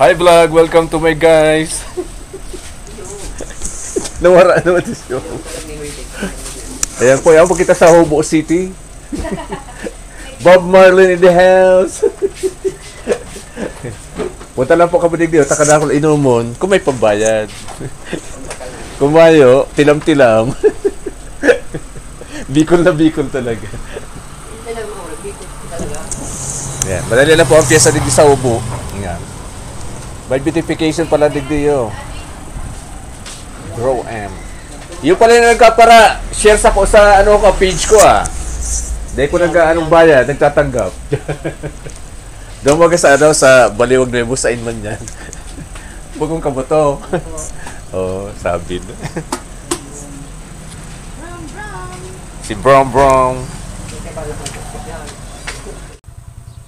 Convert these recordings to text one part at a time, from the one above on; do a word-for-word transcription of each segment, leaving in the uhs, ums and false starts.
Hi vlog, welcome to my guys. Nawara naman si show. Ayan po, yan po kita sa Hubo City. Bob Marley in the house. Punta lang po kami digdi, oh, taka na ako inomon kung may pambayad. Kung mayo, tilam-tilam. Bicol na Bicol talaga. Yan. Madali lang po ang pyesa digdi sa Hubo. Yan. May beautification pala digdi, oh. Bro M. Yung pala yung nagkapara, share sa ko sa ano ko, page ko, ah. Dahil ko nag-aanong bayad, nagtatanggap. Doon mga sa ano, sa Baliwag Nuevo, sa Inman yan. Bugong kabuto. Oo, sabi na. Si Brom Brom.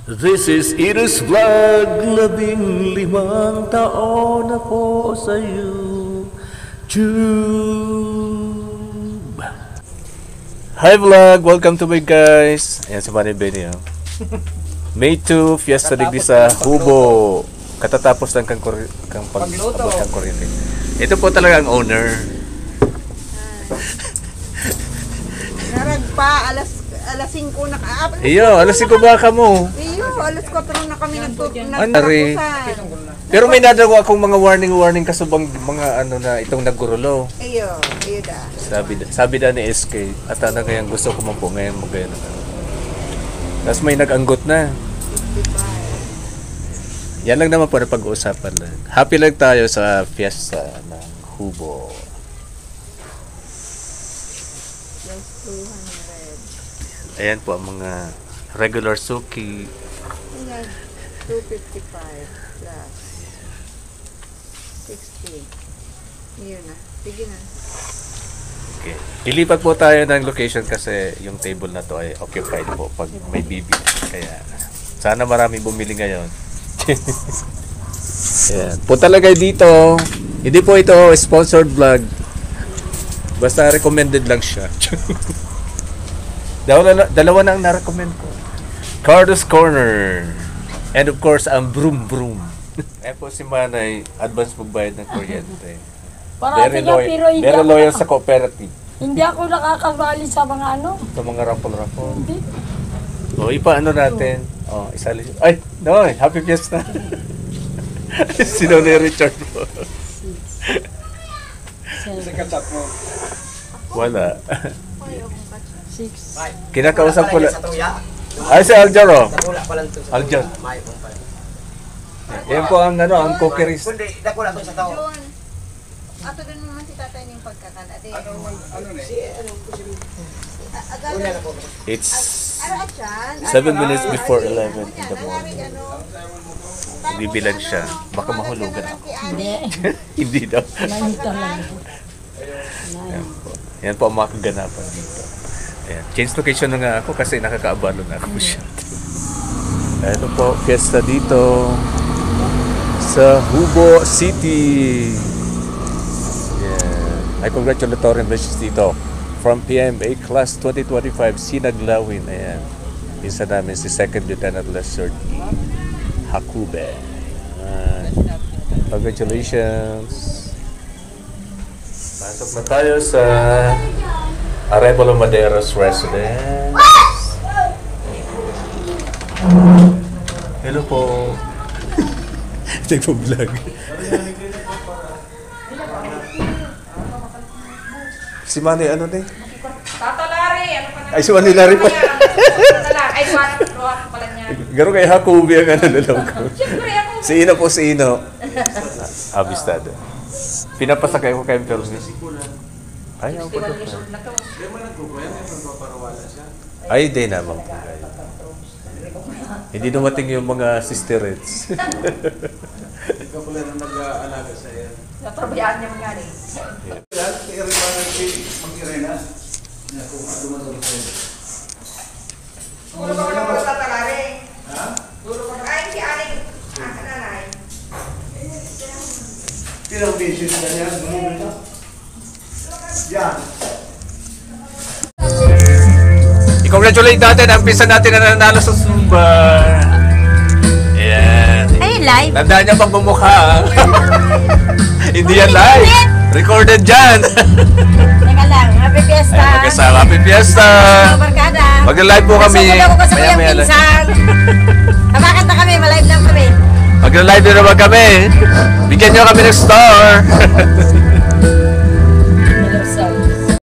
This is Iris Vlog, labing limang taon na po sa YouTube. Hi vlog! Welcome to my guys! Ayan si Manny Benny, oh. May two, fiesta digdi sa Hubo. Katatapos lang kang, kuri- kang pag Pagluto. Abot kang kuryente. Ito po talaga ang owner. Naragpa, alas, alas singko na ka-, ah, alas Iyo, kwatro alas na singko kami. Ba ka mo? Iyo, alas kwatro na kami nagtu-, Ano, Ari? Nagtapusan. Pero may nadala ko akong mga warning, warning kasubang mga ano na itong naggurulo. Iyo, iyo da. Sabi da, sabi da ni S K, at ano kayang gusto ko man po ngayon mag-, ano. Tapos may nag-anggot na. Fifty-five. Yan lang naman po na pag-uusapan lang. Happy lang tayo sa fiesta ng Hubo. Plus two hundred. Ayan po ang mga regular suki. Ayan, two fifty-five plus sixty. Yun na. Sige na. Okay. Ilipat po tayo ng location kasi yung table na to ay occupied po pag may bibi. Kaya sana marami bumili ngayon. Ayan. Punta lang kayo dito. Hindi po ito sponsored vlog. Basta recommended lang siya. Dalawa na, dalawa na ang na-recommend ko. Cardo's Corner. And of course, ang Broom Broom. Eh po si Manay, advance magbayad ng kuryente. Parati Very nga, loyal, pero hindi very ako loyal naka- sa cooperative. Hindi ako nakakasali sa mga ano. Sa mga raffle-raffle. Hindi. O, ipaano natin? O, isali. Ay, no, happy fiesta. Si Nonoy Richard po. Sa- Sa kachat mo. Wala. Six. Kinakausap ko lang. Sa tuya? Ay, si Aljar, oh. Sa tula pa lang to, sa Aljar. Tuya. May pang pala. Yan po ang, ano, ang cookeries. Kundi, dakula to sa tao. John, ato din naman si tatay ning pagkakan, ate. Ano, ano na eh? Si, ano, si Agad. Una na po. It's Ano, Achan? Seven minutes before eleven in the morning. Ano, ano, ano, ano, Nagbibilang siya. Baka mahulugan ako. Hindi. Hindi daw. Nine talaga. Yan po. Yan po ang mga kaganapan dito. Ayan. Change location na nga ako kasi nakakaabalo na ako masyado. Ito po, fiesta dito sa Hubo City. Yan. Ay, congratulatory message dito. From P M A Class twenty twenty-five, Sinag Lawin. Ayan. Pinsan namin si Second Lieutenant Lester D. Jacube. Ayan. Congratulations. Pasok na tayo sa Arevalo Maderos Residence. Hello po. Nagpa-vlog. Si Manny, ano ni? Tata Larry, ano ka na? Ay, si Manny Larry pa. Ano na lang? Ay, Juan, Juan pala niya. Garo kay Jacoby ang ano na lang ko. Siyempre, ako. Si Ino po, si Ino. Abistado. Pinapasakay ko kay Permi. Ay, ako pa. Fifty-one years old na to. Ay, di naman po kayo. Hindi dumating yung mga sisterets. Ikaw pala na nag-aalaga sa iyo. Napabayaan niya mga ni. Yan, kay Irene, si Mang Irene. Yan, kung ano man ang sa'yo. Puro ka pala wala sa talari. Ha? Puro ka, ay, si Aling, ah, nanay. Ilang beses na yan? Ano na? Yan. I-congratulate natin ang pinsan natin na nanalo sa Zumba. Ayan. Ay, Live? Tandaan niyo pagmumukha, ha? Hindi yan live. Recorded yan. Teka lang, happy fiesta. Ayan, magkasama. Happy fiesta. Mga barkada. Magla-live po kami. Nasusunod ako kasi Maya, Kuya maya lang. Pinsang. Habakat na kami, malive lang kami. Magla-live na naman kami. Bigyan niyo kami ng store.